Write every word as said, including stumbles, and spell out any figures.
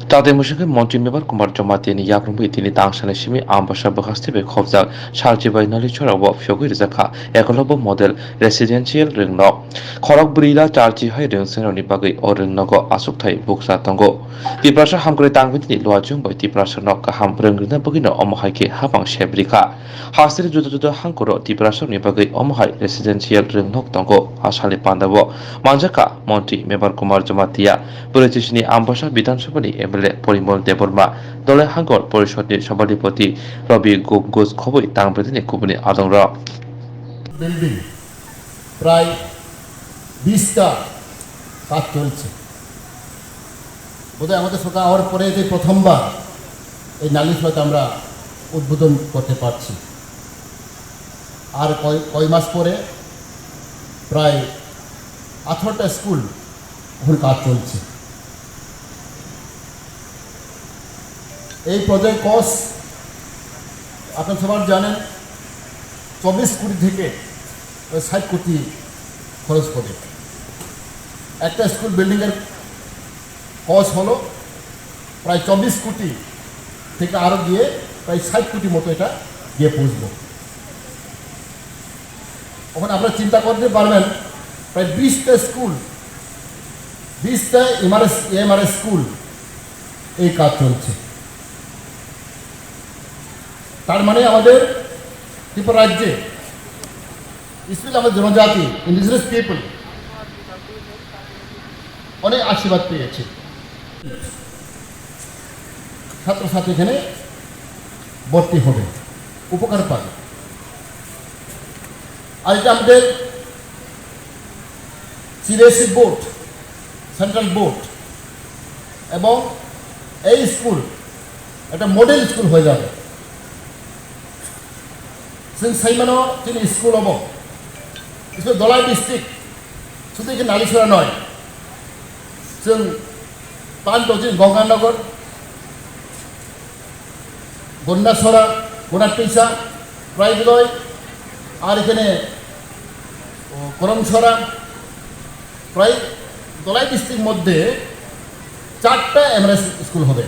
Tatai mwswkhe Montri Mebar Kumar Jamatia ni yaphangwi tini tangsani simi Ambasa bwkhaste bai khopjak Sarchi bai Nalisora o phiyogwi rijak kha Ekolobya Model Residential Rwngnok. Khorok bwrwi la Sarchi hai rwngsengrokni bagwi o rwngnogo achukthai bukcha tongo. Tiprasa hamkrai tangwi tini luachung bai Tiprasa no kaham rwng rwna bagwino omo hai khe hapang sep ri kha. Hasteni juda juda hangkoro Tiprasarokni bagwi omo hai residential rwngnok tongo. A salni pandao manjakha Montri Mebar Kumar Jamatia, Bwrwi Chisini Ambasa Bidhan Sabhani M L A Porimol Debbarma, Dolai Hangkor Porishodni Sabhapati Rabi Ghosh khobwi tangbrwini kubuni adongrok. Building prai বিশটা কাজ চলছে। বোধহয় আমাদের সরকার হওয়ার পরে এটাই প্রথমবার এই নালিশ হয়তো আমরা উদ্বোধন করতে পারছি। আর কয় কয় মাস পরে প্রায় আঠারোটা স্কুল এখন কাজ চলছে। এই প্রজেক্ট কস্ট আপনারা সবার জানেন, চব্বিশ কোটি থেকে প্রায় ষাট কোটি খরচ হবে। একটা স্কুল বিল্ডিংয়ের কস্ট হলো প্রায় চব্বিশ কোটি থেকে আরও গিয়ে প্রায় ষাট কোটি মতো এটা গিয়ে পৌঁছবো। ওখানে আপনারা চিন্তা করতে পারবেন, প্রায় বিশটা স্কুল, বিশটা এমআরএস এমআরএস স্কুল এই কাজ চলছে। তার মানে আমাদের ত্রিপুরা রাজ্যে, স্পেশালি আমাদের জনজাতি, ইন্ডিজিনাস পিপল, অনেক আশীর্বাদ পেয়েছে। ছাত্রছাত্রী এখানে ভর্তি হবে, উপকার পাবে। আর এটা আমাদের সিবিএসই বোর্ড, সেন্ট্রাল বোর্ড, এবং এই স্কুল একটা মডেল স্কুল হয়ে যাবে। Chwng saimano chini school obo, school Dholai district, শুধু এখানে নালিশরা নয়, chwng panto chini Gonganagar, Gondasora, Gonatpisa, Praidloi, আর এখানে, ও, করমছড়া, প্রায় ধলাই ডিস্ট্রিক্ট মধ্যে চারটা এমআরএস স্কুল হবে।